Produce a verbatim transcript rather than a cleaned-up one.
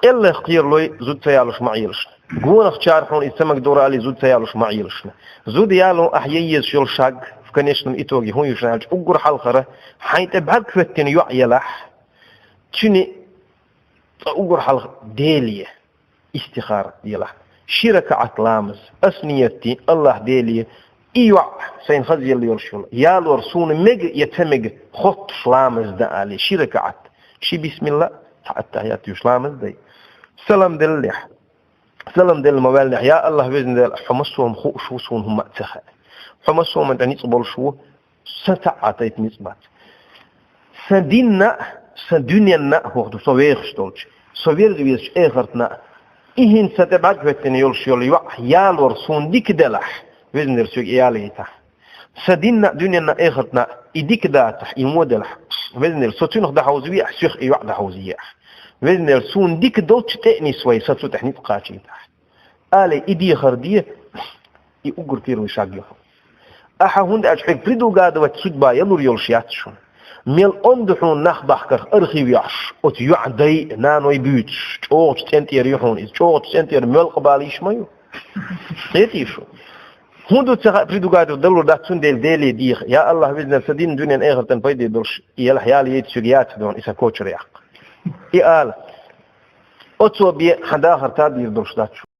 Эллех кхералой зуда ца ялош ма Ӏелашна. Гонахчара хьона иза ца магадора аьле зуда ца ялош ма Ӏелашна. Зуда яло ахь е езаш йолу шаг, в конечном итоге хӀун ю шуна аьлча, уггар хьалхара хьайн тӀе бӀаьрг хӀоьттина йоӀ елахь, цуьнан цкъа уггар хьалха Деле истихара елахь. Ши ракаӀат ламаз, ас ниет ди, АллахӀ Деле, и йоӀ, сайна хазъелла йолуш йолу, ялор суна мега я ца мега хоттуш ламаз дан аьле, ши ракаӀат, ши бисмилла, цхьа аттахьят юьйш ламаз дай. Салам деллехь. Салам делла ма ваьллехь, я АллахӀ, Везан Дела, хьо массо а хӀума хууш ву, суна хӀумма а ца хаьа. Хьо массо а хӀуманна тӀе ницкъ болуш ву, сан ца Ӏа тайпа ницкъ бац. Сан динна а, сан дуьненна а, хӀух ду, со вехаш долчу, со верза везачу эхартна а, и хӀинца сан тӀе бӀаьрг хӀоьттина йолуш йолу йоӀ ялор суна дика делахь, Везан Дела, соьга и ялийтахь. Сан динна а, дуьненна а, эхартна а и дика дацахь, и вон делахь, Везан Дела, со цуьнах дӀахьовзавехь, соьх и йоӀ дӀахьовзаехь. Везан Дела, суна дика долчу тӀе а нисвай, сан цу тӀехь ницкъ кхачийтахь. Алий, и дехар де, и уггар первый шаг ю хьуна. Ахьа хӀунда аьлча хьоьга предугадывать судьба ялур йолуш яц шуна. Мел онда хьуна нах бахкарх архив йохьуш, оцу йоӀан дай а, наной буьйцуш, чӀогӀачу цӀен тӀера ю хьуна иза, чӀогӀачу цӀен тӀера моьлкъа бала йиш ма ю. Кхетий шу? ХӀун ду ца хаьа предугадывать далур дац, цундела Деле деха: я АллахӀ, Везан Дела, сан динна, дуьненна, эхартана пайде долуш, и елахь яла яйта соьга яц дона, и сан кочара яккха. И ала. Оцо бен хьан дахар тадийр долуш дац шу.